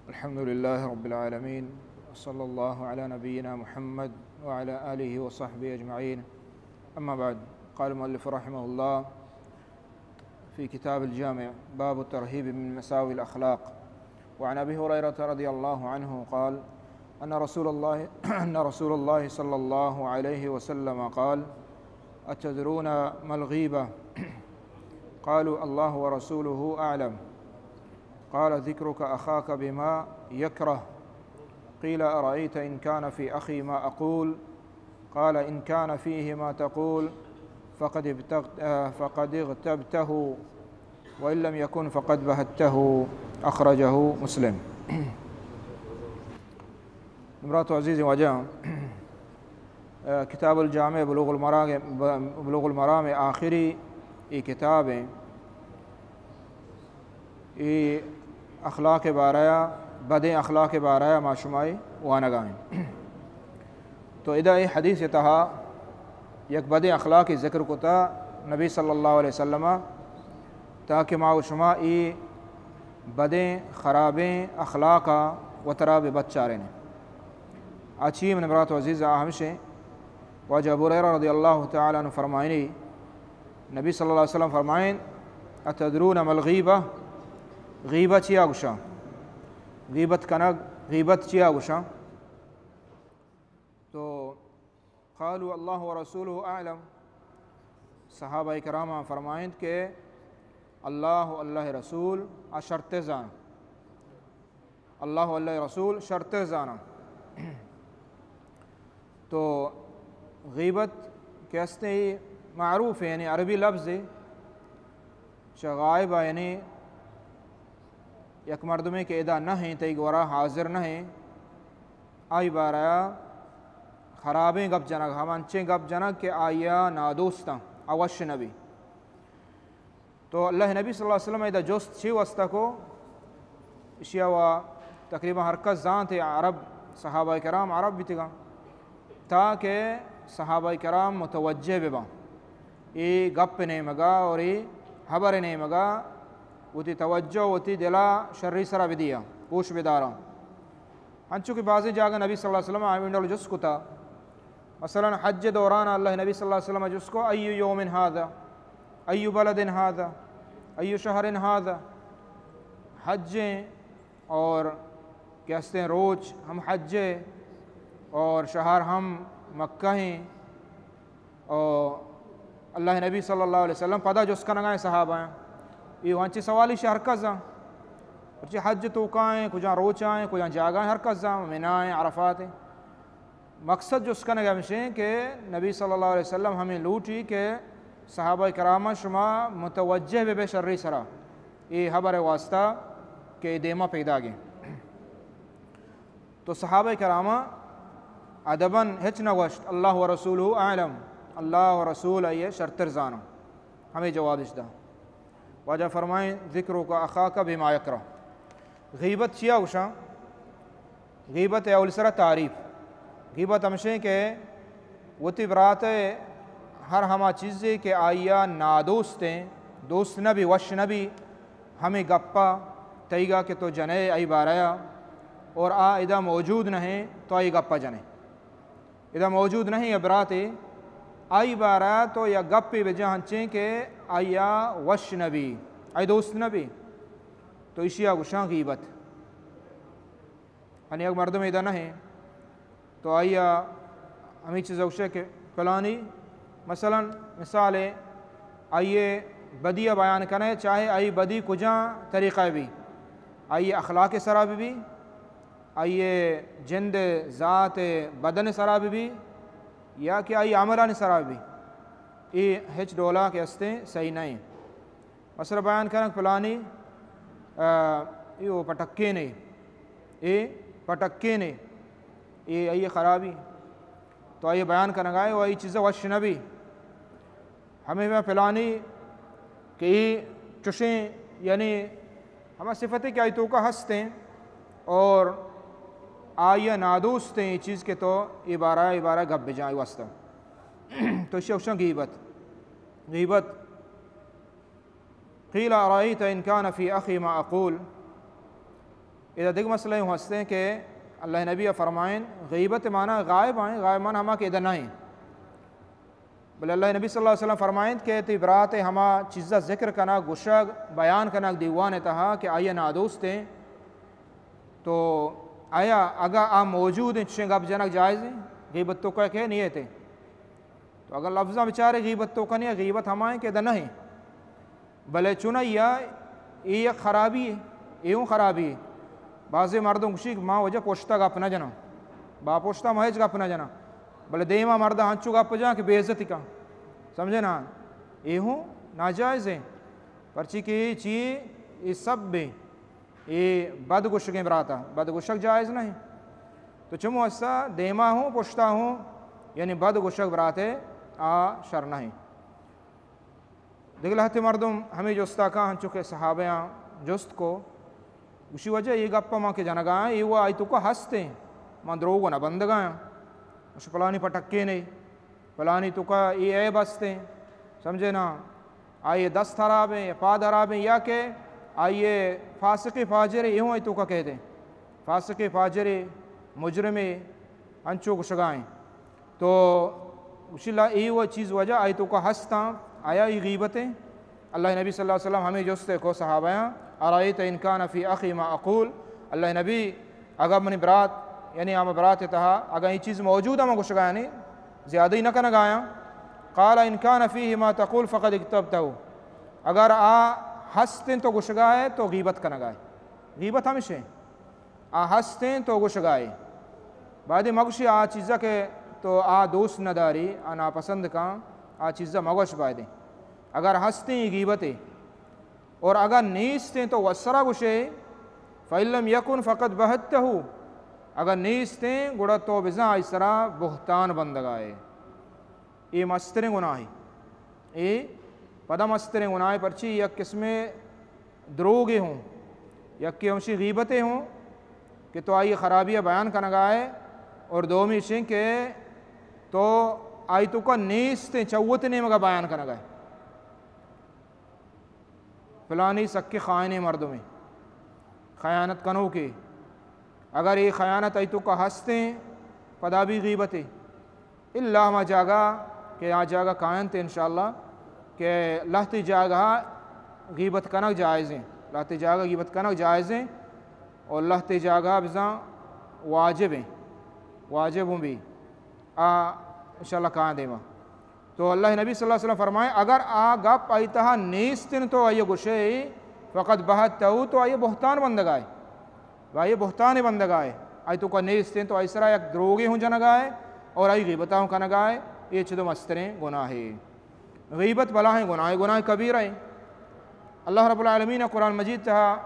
الحمد لله رب العالمين، وصلى الله على نبينا محمد وعلى آله وصحبه أجمعين. أما بعد، قال المؤلف رحمه الله في كتاب الجامع: باب الترهيب من مساوي الأخلاق. وعن أبي هريرة رضي الله عنه قال: أن رسول الله، أن رسول الله صلى الله عليه وسلم قال: أتدرون ما الغيبة؟ قالوا: الله ورسوله أعلم. قال: ذكرك أخاك بما يكره. قيل: أرأيت إن كان في أخي ما أقول؟ قال: إن كان فيه ما تقول فقد ابتغت-، آه، فقد اغتبته، وإن لم يكن فقد بهته. أخرجه مسلم. برات و عزیزیں واجہ، آ، کتاب الجامع بلوغ المرام، بلوغ المرام آخری ای کتاب ہیں۔ ای اخلاق بارہ، بدیں اخلاق بارہ ما شمائی وانگا ہیں۔ تو ادا ای حدیث تہا یک بدیں اخلاق ذکر کتا نبی صلی اللہ علیہ وسلم، تاکہ ما و شما ای بدیں خرابیں اخلاقا وترا بہ بچارین۔ آ چی من برات و عزیز آ ہمشیں، واجہ ابو ہریرہ رضی اللہ تعالی عنہ فرمائنی، نبی صلی اللہ علیہ وسلم فرمائن: أتدرون ما الغيبة؟ غیبت چیا گوشاں؟ غیبت کنگ، غیبت چیا گوشاں؟ تو قالوا: الله ورسوله أعلم. صحابہ کرام فرمائنت کہ اللہ و اللہ رسول آ شرتر زاناں۔ اللہ و اللہ رسول شرتر زاناں۔ تو غیبت کہ ہستے معروف ہے، یعنی عربی لفظ ہے، چہ غائب، یعنی یک مردمے کہ ادا نہ ہیں، تئی گورا حاضر نہ ہیں، آئی بارہ خرابیں گپ جنگ، ہم انچیں گپ جنگ کہ آئیا نادوستاں، آ وش نبی۔ تو اللہ نبی صلی اللہ علیہ وسلم ادا جست چی واسطہ کو؟ اشیا و تقریباً ہر کس زانت، عرب، صحابہ کرام عرب بیتگاں، تاکہ صحابہ کرام متوجہ بباں اے گپ نیمگا اور اے خبر نیمگا، وتی توجہ وتی دلا شری سرا بدیا، گوش بداراں۔ انچو کہ بعضی جاگہ نبی صلی اللہ علیہ وسلم آمین ڈول جست کتا، مثلاً حج دوران اللہ نبی صلی اللہ علیہ وسلم جست کو: أي يوم هذا؟ أي بلد هذا؟ أي شهر هذا؟ حج ہیں اور کہ ہستیں روچ ہم حج ہے اور شہر ہم مکہ ہیں۔ اور اللہ نبی صلی اللہ علیہ وسلم پدا جست کنگا ہیں صحابہ ہیں، یہ وانچی سوالی شہر کزاں، پرچی حج توکا ہیں، کجا روچا ہیں، کجا جاگا ہیں، ہر کزاں، منا ہیں، عرفات ہیں۔ مقصد جست کنگ ہمشیں کہ نبی صلی اللہ علیہ وسلم ہمیں لوٹی کہ صحابہ کرام شما متوجہ بہ بے شری سرا، اے خبر واسطہ کہ دیما پیدا گئے۔ تو صحابہ کرام ادباً ہچ نہ گوشت، اللہ و رسولہ اعلم، اللہ و رسول آئیے شرتر زانو، ہمیں جوابش دا۔ واجہ فرمائیں: ذکرک اخاک بما یکرہ۔ غیبت چیا گوشاں؟ غیبت ءِ اول سرا تعریف۔ غیبت ہمشیں کہ وتی برات ءِ ہر ہما چیزے کہ آئیا نادوستیں، دوست نہ بی، وش نہ بی، ہمیں گپا تئیگا کہ تو جنئے آئی بارہ ءَ، اور آ ادا موجود نہ ایں تو آئی گپا جنئے۔ ادا موجود نہ ایں یا براتے، آئی بارہ تو یا گپے بجن ہنچیں کہ آئیا وش نہ بی، آئی دوست نہ بی، تو اشیا گوشاں غیبت۔ یعنی یک مردم ادا نہ ایں تو آئیا ہمیں چیز گوشے کہ پلانی، مثلاً مثال ہے، آئیے بدی بیان کنے، چاہے آئی بدی کجا طریقہ بی، آئی اخلاق سرا بی، آئی جند ذات بدن سرا بہ بی یا کہ آئی عملانی سرا بہ بی، اے ہچ ڈولا کہ استیں صحیح نہ ایں۔ مثلاً بیان کنگ پلانی، آ، اے او پٹکینے، اے پٹکینے، اے آئی خرابی، تو آئی بیان کنگائے و آئی چیزا وش نہ بی۔ ہمیں میں پلانی کہ اے چشیں، یعنی ہما صفتے کہ آئی توکا ہستیں اور آئی نادوستیں اے چیز کہ تو اے بارہ، اے بارہ گپ بجائے واسطہ۔ تو اشیا گوشاں غیبت۔ غیبت۔ قیل ارأیت ان کان فی اخی ما اقول۔ ادا دگہ مسئلہ ہوں ہستیں کہ اللہ نبی فرمائیں، غیبت مانا غائب آئیں، غائب مانا ہما کہ ادا نہ ایں۔ بلے اللہ نبی صلی اللہ علیہ وسلم فرمائیں کہ تئی برات ہما چیزا ذکر کنگ، گشگ، بیان کنگ دیوان تہا کہ آئی نادوست ایں، تو آیا اگا آ موجود ایں، چشیں گپ جنگ جائز ایں؟ غیبت تو کہ نیت ایں۔ تو اگر لفظاں بچارے، غیبت تو کنی، غیبت ہما ایں کہ ادا نہ ایں۔ بلے چونایا اے یک خرابی اے، اے ہوں خرابی اے۔ بعضے مردم گوشی کہ ما وجہ پشتا گپ نہ جناں، با پشتا ما ہچ گپ نہ جناں، بلے دیما مردا ہنچو گپ جاں کہ بے عزتی کن، سمجھے نا؟ اے ہوں ناجائز ایں، پرچی کہ اے چی، اے سب بے، اے بد گوشگیں براتا، بد گوشگ جائز نہ ایں۔ تو چمو ہستا دیما ہوں پشتا ہوں، یعنی بد گوشگ براتے آ شر نہ ایں۔ دگہ لہتے مردم ہمے جستا کاں، ہنچو کہ صحابیاں جست کو، گوشی وجہ اے گپ ما کہ جنگا آں، اے و آئی توکا ہستیں، ما دروگ نہ بندگا آں۔ گوش پلانی پٹکینے، پلانی توکا اے عیب ہستیں، سمجھے نا؟ آئی دست خرابیں یا پاد خرابیں یا کہ آئی فاسق فاجر اے ہوں آئی توکا کہتے، فاسق فاجر مجرم انچو گشگائیں۔ تو گوشی لا اے و چیز وجہ آئی توکا ہستاں، آیا اے غیبت ایں؟ اللہ نبی صلی اللہ علیہ وسلم ہمے جست کو صحابیاں، ارأیت ان کان فی اخی ما اقول، اللہ نبی اگر منی برات، یعنی ہما برات تہا اگر اے چیز موجود ہم گشگایانی زیادہ ہی نہ کنگایاں، قال ان کان فیہ ما تقول فقد اغتبتہ، اگر آ ہستیں تو گشگائے تو غیبت کنگائے۔ غیبت ہمشیں۔ آ ہستیں تو گوشگائے۔ بعدے مگوشی آ چیزا کہ تو آ دوست نداری، آ ناپسند کاں، آ چیزا مگوش بایدیں۔ اگر ہستیں اے غیبتے، اور اگر نیستیں تو وسرا گوشے، فإن لم یکن فقد بہتہ، اگر نیستیں گڑا تو بزاں آئی سرا بہتان بندگائے۔ اے مستریں گناہے۔ اے پدا مستریں گناہے، پرچی یک قسمے دروگے ہوں، یکے ہمشی غیبتے ہوں کہ تو آئی خرابی بیان کنگائے، اور دومی شیں کہ تو آئی توکا نیستیں چوت نیمگا بیان کنگائے۔ فلانی سکیں خائنیں مردمے، خیانت کنوکے، اگر اے خیانت آئی توکا ہستیں، پدا بھی غیبتے۔ الا ہما جاگہ کہ آ جاگہ کاینت انشاءاللہ کہ لہتے جاگہ غیبت کنگ جائزیں، لہتے جاگہ غیبت کنگ جائزیں، اور لہتے جاگہ بزاں واجبیں، واجب ہوں بھی۔ آ انشاءاللہ کاں دیما۔ تو اللہ نبی صلی اللہ علیہ وسلم فرمائے، اگر آ گپ آئی تہا نیستن تو آئی گوشے، فقد بہتہ، تو آئی بہتان بندگائے۔ و آئی بہتان بندگائے۔ آئی توکا نیستن تو آئی سرا یک دروگے ہوں جنگائے اور آئی غیبتا ہوں کنگائے۔ اے چدو مستریں گناہے۔ غیبت بلاہیں گناہے، گناہ کبیرہ ایں۔ اللہ رب العالمین قرآن مجید تہا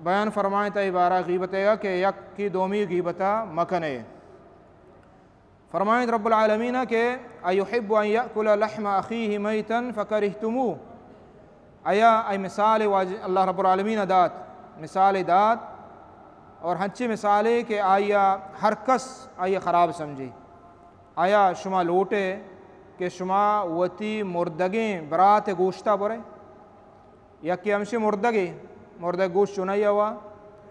بیان فرمائیں تا عبارہ غیبت گا کہ یک کی دومی غیبتا مکنے۔ فرمائیت رب العالمین کہ ایحب ان یأکل لحم اخیہ میتا فکرہتموہ، آیا ای مثال واج-، اللہ رب العالمین دات، مثال دات، اور ہنچی مثالے کہ آیا ہر کس آیا خراب سمجھی۔ آیا شما لوٹے کہ شما وتی مردگیں برات گوشتا برے؟ یکے ہمشی مردگے، مردگ گوشت چونائی ہوا،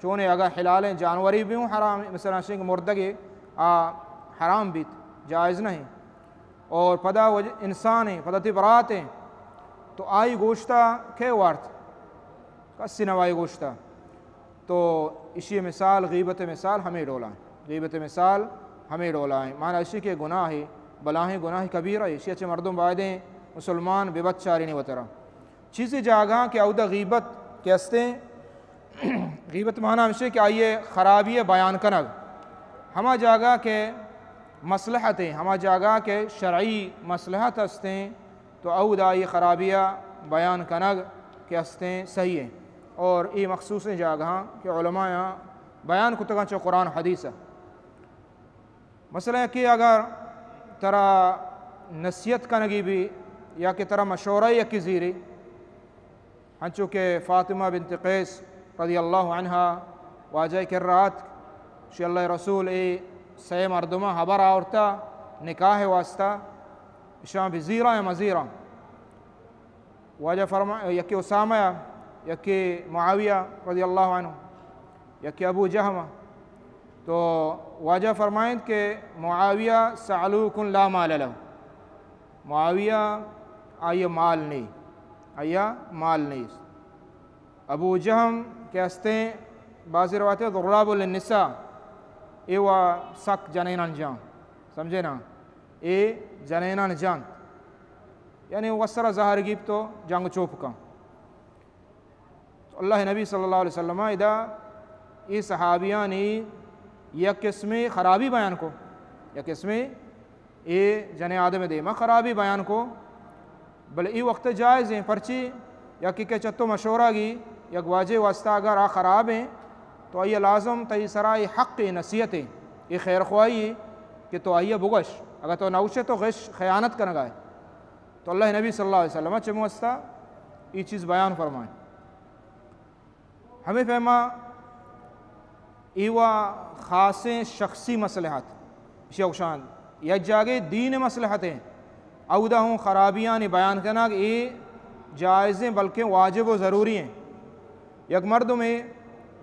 چونے اگاں حلالیں جانوری بھی ہوں حرام، مثلاً شنگ مردگے آ حرام بیت، جائز نہیں۔ اور پدا وج-، انسانیں، پدا تی براتیں، تو آئی گوشتا کئے وارت؟ کسی نوائی گوشتا۔ تو اشی مثال، غیبت مثال ہمیں ڈولا ہیں۔ غیبت مثال ہمیں ڈولا ہیں۔ معنی اشی کہ گناہ، بلاہیں گناہ کبیرہ ہے۔ اشی اچھے مردم بایدیں مسلمان بے بچارینی وترا۔ چیزی جاگہ کہ اودا غیبت کہ استیں، غیبت معنی ہمشی کہ آئیے خرابی بیان کنگ۔ ہما جاگہ کہ مصلحت ہیں، ہما جاگہ کہ شرعی مصلحت استیں، تو اودا آئی خرابی بیان کنگ کہ استیں صحیح ہیں۔ اور اے مخصوصیں جاگہاں کہ علماء بیان کتگاں چہ قرآن حدیث۔ مثلاً یکے اگر ترا نصیحت کنگی بی یا کہ ترا مشورہ یکے زیری، ہنچو کہ فاطمہ بنت قیس رضی اللہ عنہا واجہ کرا اتک، شی اللہ رسول اے سئے مردماں ہبر آورتا نکاح واسطہ، اشاں بزیراں یا مزیراں؟ واجہ فرما-، یکے اسامہ ءَ، یکے معاویہ رضی اللہ عنہ۔ یکی ابو جہم۔ تو واجہ فرمائیں کہ معاویہ صعلوک لا مال لہ، معاویہ آئی مال نہیں، آئی مال نہیں۔ ابو جہم کہ ہستیں، بعضی روایت ضراب للنساء، اے وا سک جنینان جان، سمجھے نا؟ اے جنینان جان، یعنی وسرا زہر گیپت و جنگ چوپ کن۔ تو اللہ نبی صلی اللہ علیہ وسلم ادا اے صحابیانی یک قسمے خرابی بیان کو، یک قسمے اے جنیں آدم دیما خرابی بیان کو، بلے اے وقت جائز ہیں، پرچی یکی کہ چتو مشورہ گی یک واجہ واسطہ اگر آ خراب ہیں تو آئی لازم تئی سرا اے حق نصیحت ہے، اے خیر خواہی ہے کہ تو آئی بگوش، اگر تو نوشے تو غش خیانت کنگا ہے۔ تو اللہ نبی صلی اللہ علیہ وسلم چمو واسطہ اے چیز بیان فرمائیں۔ ہمے پیما اے وا خاصیں شخصی مصلحت، اشی اوشان یک جاگے دین مصلحت ہیں، اودا ہوں خرابیانی بیان کنگ اے جائز ہیں بلکہ واجب و ضروری ہیں۔ یک مردمے،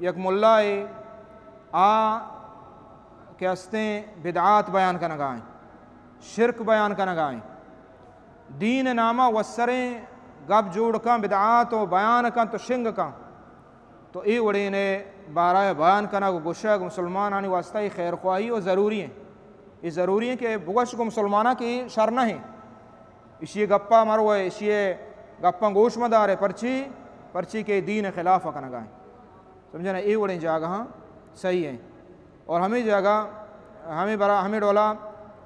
یک ملائے، آ کہ ہستیں بدعات بیان کنگا ہیں، شرک بیان کنگا ہیں، دین نامہ وسریں گپ جوڑ کن، بدعات و بیان کن تو شنگ کن۔ تو اے وڑینے بارہ بیان کنگ و گوشگ مسلمانانی واسطہ اے خیر خواہی و ضروری ہیں۔ اے ضروری ہیں کہ بگوش گو مسلماناں کہ اے شر نہ ہیں۔ اشی گپا مروے، اشی گپاں گوش مدارے، پرچی؟ پرچی کہ دین خلاف کنگا ہیں۔ سمجھنا؟ اے وڑیں جاگہاں صحیح ہیں۔ اور ہمیں جاگہ، ہمیں برا، ہمیں ڈولا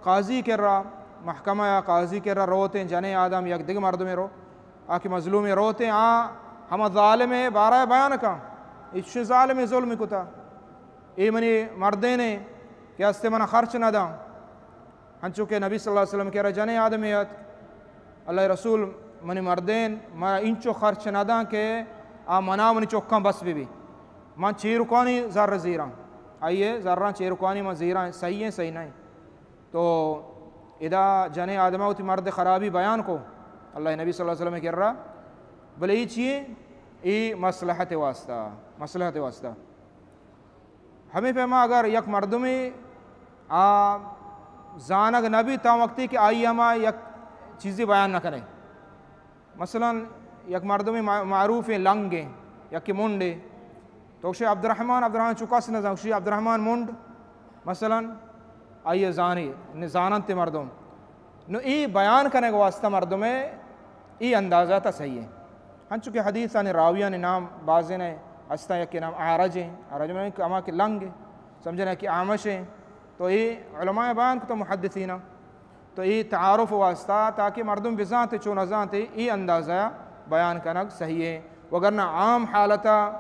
قاضی کرا، محکمہ یا قاضی کرا روتے ہیں، جنے آدم یک دگہ مردمے رو، آ کہ مظلومے روتے ہیں، آ ہما ظالمے بارہ بیان کن، اچ ظالمے ظلم کتا، اے منی مردینے کہ استے منا خرچ نہ داں۔ ہنچو کہ نبی صلی اللہ علیہ وسلم کہ را جنے آدمے ات، اللہ رسول، منی مردین منا انچو خرچ نہ داں کہ آ منا منی چکاں بس بی بی۔ من چیرکانی زر زیراں، آئیے زراں چیرکانی من زیراں، صحیح ہیں، صحیح نہیں۔ تو ادا جنے آدمہ وتی مرد خرابی بیان کو، اللہ نبی صلی اللہ علیہ وسلم کرا، بلے اے چیئے؟ اے مصلحت واسطہ، مصلحت واسطہ۔ ہمیں پیما اگر یک مردمے آ زانگ نبی تا وقتی کہ آئی ہما یک چیزی بیان نہ کنے، مثلاً یک مردمے ما-، معروفیں لنگیں، یکے منڈے، تو گوشے عبدالرحمن، عبدالرحمن چو کس نہ زان، گوشی عبدالرحمن منڈ، مثلاً آئی زانی، نی زاننت مردم۔ نو اے بیان کنگ واسطہ مردمے اے اندازہ تا صحیح ہے۔ ہنچو کہ حدیثانی راویانی نام بازیں ہستاں، یکے نام اعرج ہیں، اعرج من ہما کہ لنگ ہے، سمجھنا کہ اعمش ہیں۔ تو اے علماء بیان کتا، محدثیناں۔ تو اے تعارف واسطہ تاکہ مردم بزانت چو نزانت اے اندازہ بیان کنگ صحیح ہے، وگرنہ عام حالتا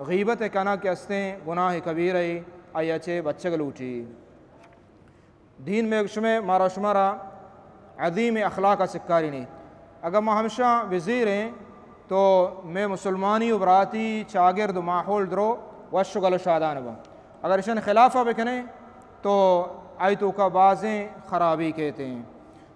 غیبت کنگ کہ استیں گناہ کبیرہ ہے، آیا چے بچگ لوٹی۔ دین میں شمے مارا شمارا عظیم اخلاق سکاری نے۔ اگر ما ہمشاں بزیریں تو میں مسلمانی و براتی چاگرد و ماحول درو وش و گل و شادان با۔ اگر اشان خلافہ بکنے تو آئی توکا بازیں خرابی کہتے ہیں۔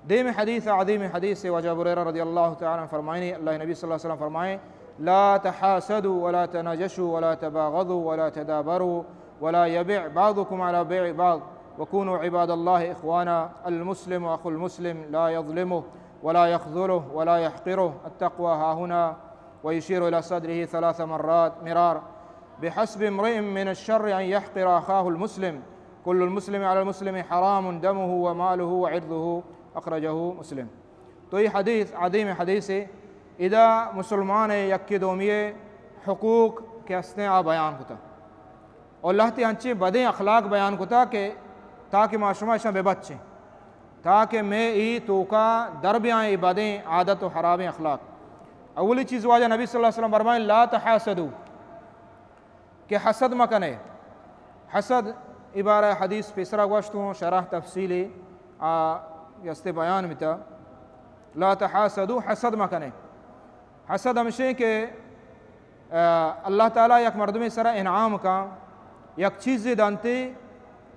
دیم حدیث، عظیم حدیث واجہ ابو ہریرہ رضی اللہ تعالی عنہ فرمائنی، اللہ نبی صلی اللہ علیہ وسلم فرمائیں، لا تحاسدوا ولا تناجشوا ولا تباغضوا ولا تدابروا ولا يبع بعضكم على بيع بعض وكونوا عباد الله إخوانا، المسلم أخو المسلم لا يظلمه ولا يخذله ولا يحقره، التقوى هاهنا، ويشير إلى صدره ثلاث مرات مرار، بحسب امرئ من الشر أن يحقر أخاه المسلم، كل المسلم على المسلم حرام دمه وماله وعرضه، أخرجه مسلم۔ تو اے حدیث عظیم حدیث ہے۔ ادا مسلمان یکی دومی حقوق کہ ہستیں آ بیان کتا۔ اور لہتے انچیں بدیں اخلاق بیان کتا کہ تاکہ ما شما اشاں ببچیں، تاکہ مئے اے توکا در بیاں اے بدیں عادت و خرابیں اخلاق۔ اولی چیز واجہ نبی صلی اللہ علیہ وسلم فرمائیں، لا تحاسدوا، کہ حسد مکنے۔ حسد عبارہ حدیث پیسرا گوشت ہوں، شرح تفصیلی آ یستے بیان بتا۔ لا تحاسدوا، حسد مکنے۔ حسد ہمشیں کہ، آ، اللہ تعالی یک مردمے سرا انعام کن، یک چیزے دنتے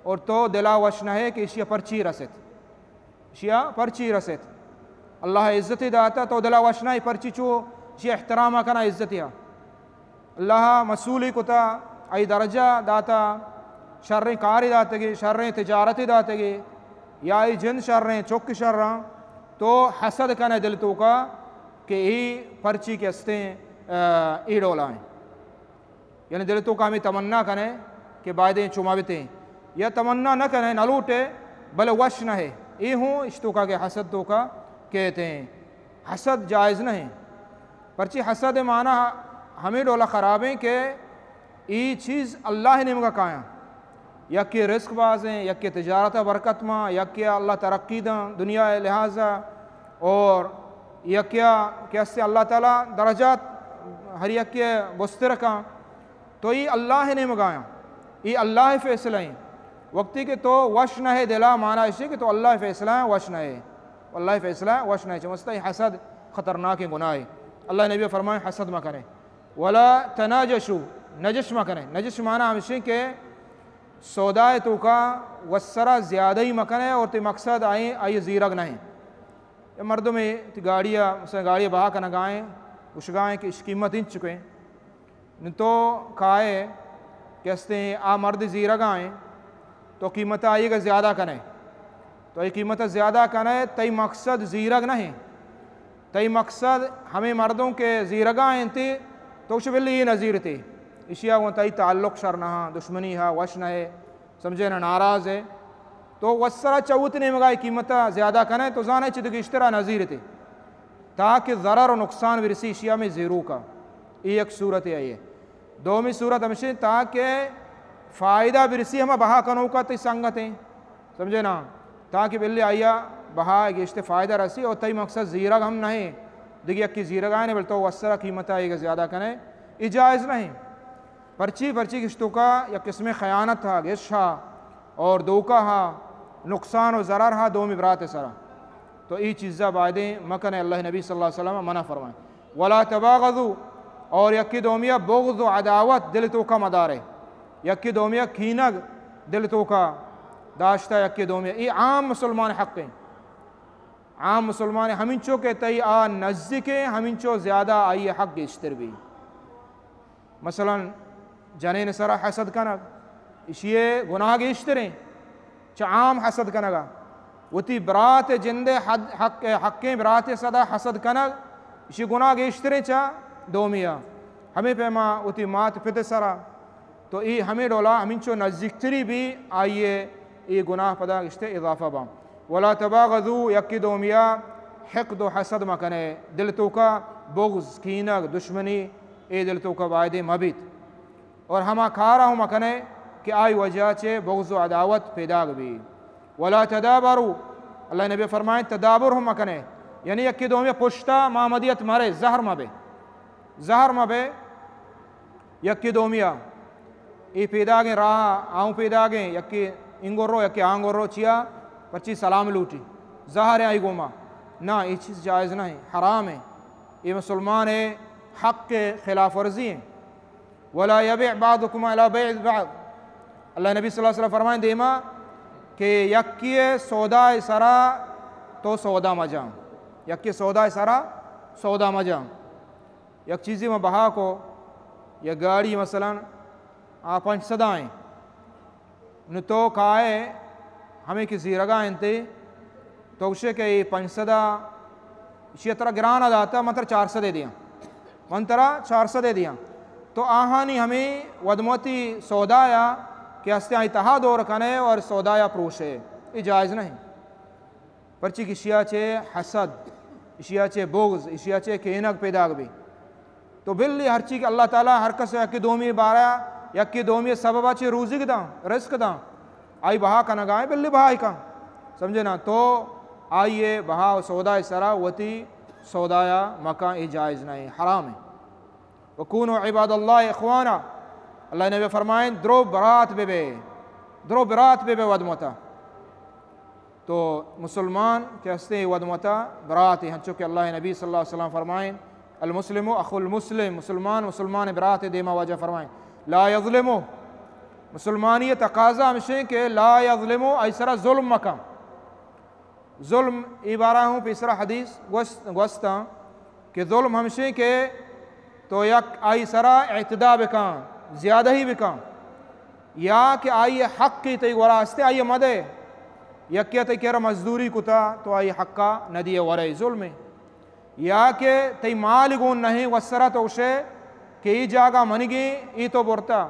اور تو دلا وش نہ ہے کہ اشیا پرچی رست، اشیا پرچی رست۔ اللہ عزت داتا تو دلا وش نہ ہے، پرچی چو اشیا احترام کنا عزتیا۔ اللہ مسئولی کتا، آئی درجہ داتا، شریں کارے داتگے، شریں تجارتے داتگے، یا آئی جند شریں، چک شراں، تو حسد کنے دل توکا کہ اے پرچی کہ استیں، آ، اے ڈولا ایں۔ یعنی دل توکا ہمے تمنا کنے کہ بایدیں چو مہ بتیں، یا تمنا نہ کنے، نہ لوٹے، بلے وش نہ ہے۔ اے ہوں اش توکا کہ حسد توکا کہتے ہیں۔ حسد جائز نہ ہے۔ پرچی حسد معنی ہمے ڈولا خرابیں کہ اے چیز اللہ نیمگا کایاں۔ یکے رزق بازیں، یکے تجارت برکت ماں، یکے اللہ ترقی داں دنیا لحاظا، اور یکیا کہ استے اللہ تعالی درجات ہر یکے بستر کاں۔ تو اے اللہ نیمگایاں، اے اللہ فیصلہ ہیں۔ وقتی کہ تو وش نہ ہے دلا، معنی اشی کہ تو اللہ فیصلہ وش نہ ہے، اللہ فیصلہ وش نہ ہے۔ چمستا اے حسد خطرناکیں گناہ ہے۔ اللہ نبی فرمائیں حسد مہ کرے۔ ولا تناجشوا، نجش مہ کرے۔ نجش معنی ہمشی کہ سودا توکا وسرا زیادہ ہی مہ کرے اور تی مقصد آئیں، آئی زیرگ نہیں۔ یا مردمے تی گاڑی، مثلا گاڑی بہا کنگائیں، گشگائیں کہ اش قیمت انچکیں۔ نو تو کائے کہ استیں آ مرد زیرگائیں، تو قیمت آئی گا زیادہ کنے۔ تو اے قیمت زیادہ کنے، تئی مقصد زیرگ نہیں۔ تئی مقصد ہمیں مردوں کے زیرگا انتی، تو چھ بلی یہ نظیر تی۔ اشیا گوں تئی تعلق شر نہ، دشمنی ہا، وش نہ ہے، سمجھے نا، ناراض ہے۔ تو وسرا چوت نیمگا قیمت زیادہ کنے، تو زانے چھ گیشترا نظیر تی۔ تاکہ ضرر و نقصان برسی اشیا میں زیرو کا۔ یہ ایک صورت ہے یہ۔ دومی صورت ہمشی تاکہ فائدہ برسی ہما بہا کنوکا تی سنگتیں۔ سمجھے نا؟ تاکہ بلی آیا بہا گیشتے فائدہ رسی اور تئی مقصد زیرگ ہم نہیں۔ دیگه یکی زیرگا نے بل تو وسرا قیمت آئی گا زیادہ کنے۔ یہ جائز نہیں۔ پرچی، پرچی گشتو کا یک قسم خیانت ہا، گش ہا اور دھوکہ ہا، نقصان و ضرر ہا دومی برات سرا۔ تو ای چیزا بایدیں مکنے، اللہ نبی صلی اللہ علیہ وسلم منع فرمائیں۔ ولا تباغضوا، اور یکی دومیا بغض و عداوت دل توکا مدارے، یکی دومیا کینگ دل توکا داشتا یکی دومیا۔ ای عام مسلمان حق ہیں، عام مسلمان ہمینچو کہ تئی آ نزدیکیں ہمینچو زیادہ آئی حق گیشتر بی۔ مثلاً جنین سرا حسد کنگ، اشی گناہ گیشتریں چہ عام حسد کنگا۔ وتی برات جندے حد، حق، حقیں برات سدا حسد کنگ، اشی گناہ گیشتریں چہ دومیا۔ ہمیں پیما وتی مات پت سرا، تو ای ہمیں ڈولا ہمینچو نزدیکتری بی آئیے ای گناہ پدا گشتے اضافہ باں۔ ولا تباغضوا، یکی دومیا حقد و حسد مکنے، دل توکا بغض، کینگ، دشمنی، اے دل توکا بایدے مبیت۔ اور ہما کارا ہم مکنے کہ آئی وجہ چے بغض و عداوت پیداگ بی۔ ولا تدابروا، اللہ نبی فرمائیں تدابر ہم مکنے، یعنی یکی دومی پشتا معمدیت مرے، زہر مبے، زہر مبے یکی دومیا۔ اے پیداگیں راہ، آؤں پیداگیں، یکی انگو رو، یکی آنگو رو، چیا؟ پرچی سلام لوٹی، زہر آئی گوما۔ نہ، اے چیز جائز نہیں، حرام ہے۔ اے مسلمان ہے، حق خلاف ورزی ہیں۔ ولا يبع بعضكم على بيع بعض۔ اللہ نبی صلی اللہ علیہ وسلم فرمائیں دیما کہ یکی سودا سرا تو سودا مجان، یکی سودا سرا سودا مجان۔ یک چیزی ما بہا کو، یک گاڑی مثلاً آ پنچ سدا ہیں، نو تو کائے ہمیں کہ زیرگا انتے، تو گوشے کہ اے پنچ سدا، اشی ترا گرانا داتا، من ترا چار سدے دیاں، من ترا چار سدے دیاں۔ تو آہانی ہمیں ودموتی سودایا کہ ہستے آئی تہا دور کنے اور سودایا پروشے، اے جائز نہیں۔ پرچی کہ اشیا چے حسد، اشیا چے بغض، اشیا چے کینگ پیداگ بی۔ تو بلی ہرچی کہ اللہ تعالی ہر کس یکی دومی بارا، یکی دومی سببا چے روزی داں، رزق داں، آئی بہا کنگا ہیں، بلی بہائی کن۔ سمجھے نا؟ تو آئیے بہا و سودا سرا وتی سودایا مکان، اے جائز نہیں، حرام ہے۔ وكونوا عباد الله إخوانا۔ اللہ نبی فرمائیں، درو برات بے بے، درو برات بے بے ودموتا۔ تو مسلمان کہ ہستے ودموتا برات ہیں، ہنچو کہ اللہ نبی صلی اللہ علیہ وسلم فرمائیں، المسلم أخو المسلم، مسلمان مسلمان برات دیما واجہ فرمائیں، لا يظلمه، مسلمانی تقاضا ہمشیں کہ لا يظلمه، آئی سرا ظلم مکن۔ ظلم ای بارا ہوں پیسرا حدیث گوست، گوستاں کہ ظلم ہمشیں کہ تو یک آئی سرا اعتدا بکن، زیادہی بکن، یا کہ آئی حقی تئی گورا ہستے آئی مدے، یکے تئی کرا مزدوری کتا تو آئی حقا ندیے ورے، ظلمے۔ یا کہ تئی مال گون نہیں وسرا تو گوشے کہ ای جاگہ منگیں، ای تو برتا،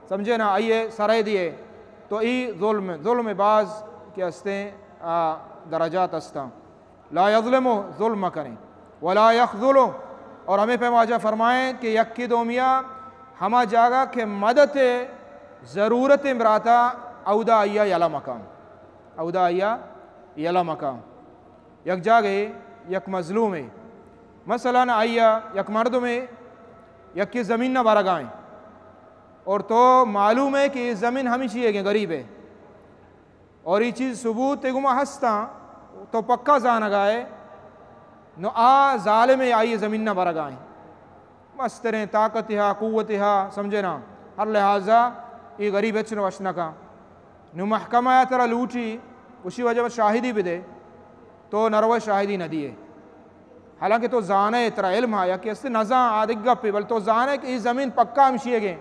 سمجھے نا، آئی سرے دیے، تو ای ظلم، ظلم باز کہ ہستیں، آ، درجات ہستاں۔ لا یظلم، ظلم مکنے، ولا یخذل، اور ہمیں پہ واجہ فرمائیں کہ یکی دومیا ہما جاگہ کہ مدد ضرورت براتا، اودا آیا یلا مکن، اودا آیا یلا مکن۔ یک جاگے یک مظلوم ہے، مثلاً آیا یک مردم ہے، یکی زمین نہ برگائیں، اور تو معلوم ہے کہ یہ زمین ہمیشی ہے کہ غریب ہے، اور یہ چیز ثبوت ہے گما ہستاں، تو پکا زانگائے، نو آ ظالم ہے، آئی زمین نہ برگائیں۔ مستریں طاقت ہا، قوت ہا، سمجھے نا، ہر لحاظا یہ غریب ہچ نہ وش نہ کن۔ نو محکمہ یا ترا لوٹی، اسی وجہ پر شاہدی بدے، تو نروے شاہدی نہ دیے۔ حالانکہ تو زانے، ترا علم ہا، یا کہ است نزان آدگ گپے، بل تو زانے کہ یہ زمین پکا ہمشی ہے گے،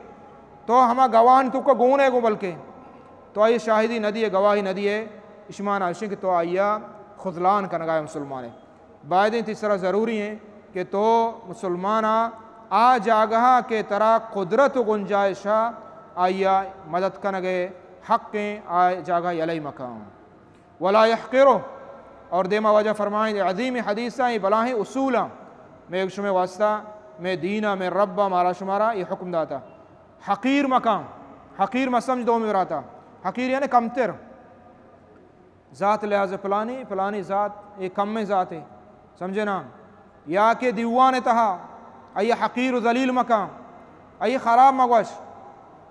تو ہما گواہان تو کا گون ہے گو، بلکہ تو آئی شاہدی نہ دیے، گواہی نہ دیے، اشمان آشیں کہ تو آئیا خذلان کنگائے مسلمانے۔ باید انت، اس طرح ضروری ہیں کہ تو مسلمانا آ جاگہا کہ ترا قدرت و گنجائش ہا، آئیا مدد کنگے حق ہیں، آ جاگہ یلئی مکان۔ ولا یحقرہ، اور دیما واجہ فرمائیں، عظیم حدیثاں، یہ بلاہیں اصولاں، میں شمے واسطہ، میں دینا، میں ربا مارا شمارا یہ حکم داتا۔ حقیر مکان، حقیر مسمج دومی براتا۔ حقیر یعنی کمتر۔ ذات لحاظ پلانی، پلانی ذات، یہ کم ذات ہے، سمجھے نا؟ یا کہ دیوان تہا آئی حقیر و ذلیل مکان، آئی خراب مگوش۔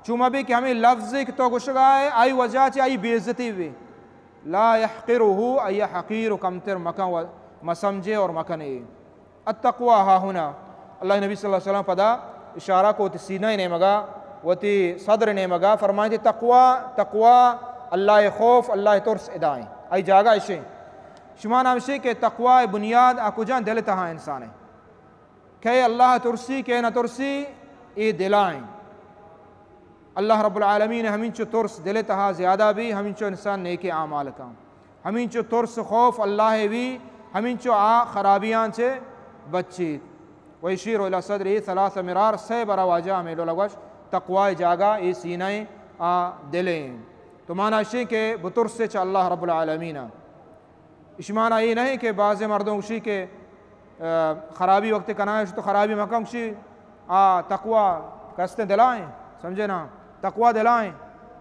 چو مبی کہ ہمیں لفظ کہ تو گشگا ہے، آئی وجہ چی آئی بے عزتی بھی۔ لا یحقرہ، آئی حقیر و کمتر مکان و مسمجھے اور مکنے۔ التقوی ہاہنا۔ اللہ نبی صلی اللہ علیہ وسلم پدا اشارہ کو وتی سینہ نیمگا، وتی صدر نیمگا، فرمائیتی تقوی، تقوی، اللہ خوف، اللہ ترس ادائیں۔ آئی جاگہ اشیں۔ شما نامشے کہ تقوی بنیاد آ کجان؟ دل تہا انسان ہے۔ کہ اللہ ترسی، کہ نہ ترسی، اے دلائیں۔ اللہ رب العالمین ہمینچو ترس دل تہا زیادہ بھی، ہمینچو انسان نیک اعمال کن۔ ہمینچو ترس خوف اللہ بھی، ہمینچو آ خرابیاں چے بچیت۔ و یشیر الی صدرہ ثلاث مرار، سے برا واجہ ہمیں ڈولا گوش، تقوی جاگہ اے سینہ آ دلیں۔ تو مانا اشیں کہ بترس چہ اللہ رب العالمین۔ اشی مانا اے نہیں کہ بعض مردم گوشی کہ، آ، خرابی وقت کنائیں، تو خرابی مکن، گوشی، آ، تقوی کستیں دلائیں، سمجھے نا؟ تقوی دلائیں۔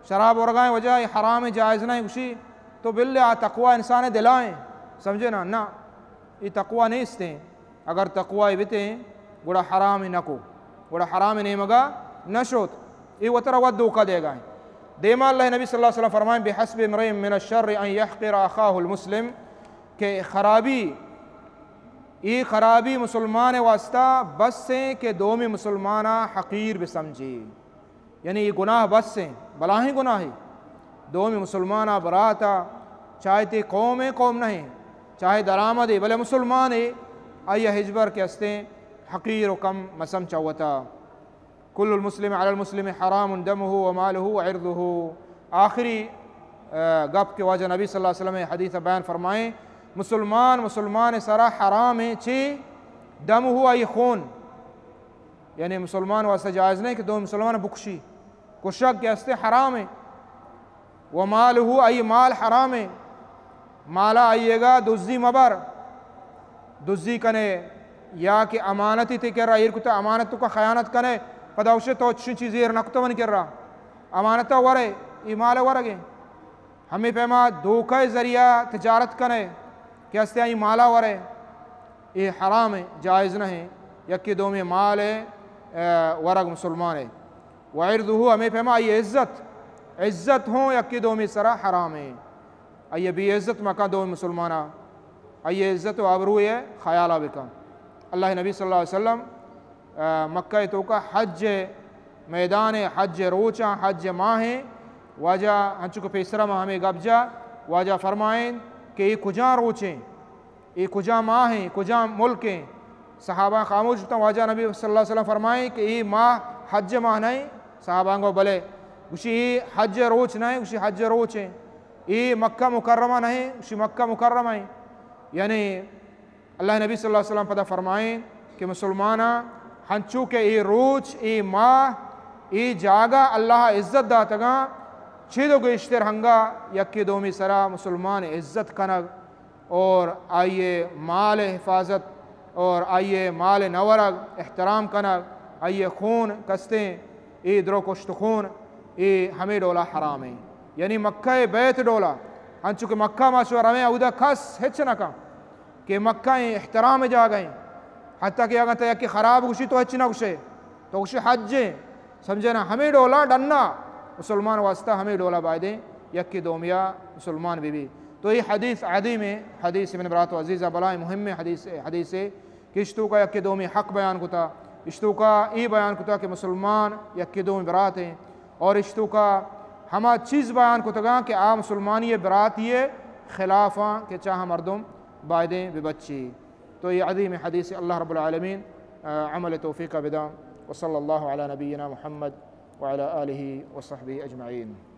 شراب ورگائیں وجہ یہ حرام جائز نہیں، گوشی، تو بل آ تقوی انسان دلائیں، سمجھے نا؟ نہ، یہ تقوی نیستیں۔ اگر تقوی بتیں، گڑا حرام نہ کو، گڑا حرام نیمگا نہ شوت۔ اے وترا وت دھوکہ دے گا۔ دیما اللہ نبی صلی اللہ علیہ وسلم فرمائیں، بحسب امرئ من الشر ان یحقر اخاہ المسلم، کہ خرابی، اے خرابی مسلمان واسطہ بس ہیں کہ دومی مسلمانا حقیر بسمجھی۔ یعنی یہ گناہ بس ہیں، بلاہیں گناہی۔ دومی مسلمانا براتا، چاہے تے قوم ہے، قوم نہیں، چاہے درآمد ہے، بلے مسلمان ہے، آئی ہجبر کے ہستیں حقیر و کم مسم چوتا۔ کل المسلم علی المسلم حرام دمہ و مالہ و عرضہ۔ آخری، آ، گپ کہ واجہ نبی صلی اللہ علیہ وسلم حدیث بیان فرمائیں، مسلمان، مسلمان سرا حرام ہیں، چی؟ دمہ، آئی خون۔ یعنی مسلمان واسطہ جائز نہیں کہ دو مسلمان بکشی۔ کشگ کہ ہستے حرام ہے۔ و مالہ، آئی مال حرام ہے۔ مالا آئیے گا دزی مبر، دزی کنے، یا کہ امانتی تے کرا ایر کتا، امانت تو کا خیانت کنے، پدا اوشے تو چشیں چیزی ایر نکتا من کرا، امانتا ورے، ای مال ورگے۔ ہمیں پیما دھوکہ ذریعہ تجارت کنے کہ ہستے آئی مالا ورے، اے حرام ہے، جائز نہیں، یکی دومی مال ہے، اے، ورگ مسلمان ہے۔ و عرضہ، ہمیں پیما آئی عزت، عزت ہوں یکی دومی سرا حرام ہے۔ آئی بے عزت مکن دومی مسلمانا، آئی عزت و آبروئے خیالا بکن۔ اللہ نبی صلی اللہ علیہ وسلم، آ، مکہ توکا حج میدان، حج روچاں، حج ماہیں، واجہ ہنچو کہ پیسرا ما ہمیں گپ جا، واجہ فرمائیں کہ یہ کجا روچیں؟ اے کجا ماہ ہیں، کجا ملک ہیں؟ صحابہ خاموش بتاں، واجہ نبی صلی اللہ علیہ وسلم فرمائیں کہ اے ماہ حج ماہ نہیں، صحابہ گو بلے، گوشی اے حج روچ نہ ایں؟ گوشی حج روچ ایں۔ اے مکہ مکرمہ نہ ایں؟ گوشی مکہ مکرمہ ایں۔ یعنی اللہ نبی صلی اللہ علیہ وسلم پدا فرمائیں کہ مسلماناں، ہنچو کہ اے روچ، اے ماہ، اے جاگہ اللہ عزت داتگاں، چید و گیشتر ہنگا یکے دومی سرا مسلمان عزت کنگ اور آئی مال حفاظت اور آئی مال نورگ، احترام کنگ، آئی خون کستیں، اے درو کشت خون، اے ہمے ڈولا حرام ایں۔ یعنی مکہ بیت ڈولا، ہنچو کہ مکہ ما شو رویں، اودا کس ہچ نہ کن کہ مکہ ایں، احترام جاگہ ایں۔ حتیٰ کہ اگاں تو یکے خراب گوشی تو ہچ نہ گوشے، تو گوشی حج ایں۔ سمجھے نا؟ ہمے ڈولا ڈنا مسلمان واسطہ ہمے ڈولا بایدیں یکے دومیا مسلمان بی بی۔ تو اے حدیث عظیم ایں، حدیث ابن برات و عزیزہ بلائیں مہم حدیث، حدیث ایں کہ اشتوکا یکے دومی حق بیان کتا، اشتوکا اے بیان کتا کہ مسلمان یکے دومی برات ایں، اور اشتوکا ہما چیز بیان کتگاں کہ آ مسلمانی براتی خلافاں کہ چاہا مردم بایدیں ببچی۔ تو اے عظیم حدیث، اللہ رب العالمین، آ، عمل توفیق بداں۔ وصلی اللہ علی نبینا محمد وعلی آلہ وصحبہ اجمعین۔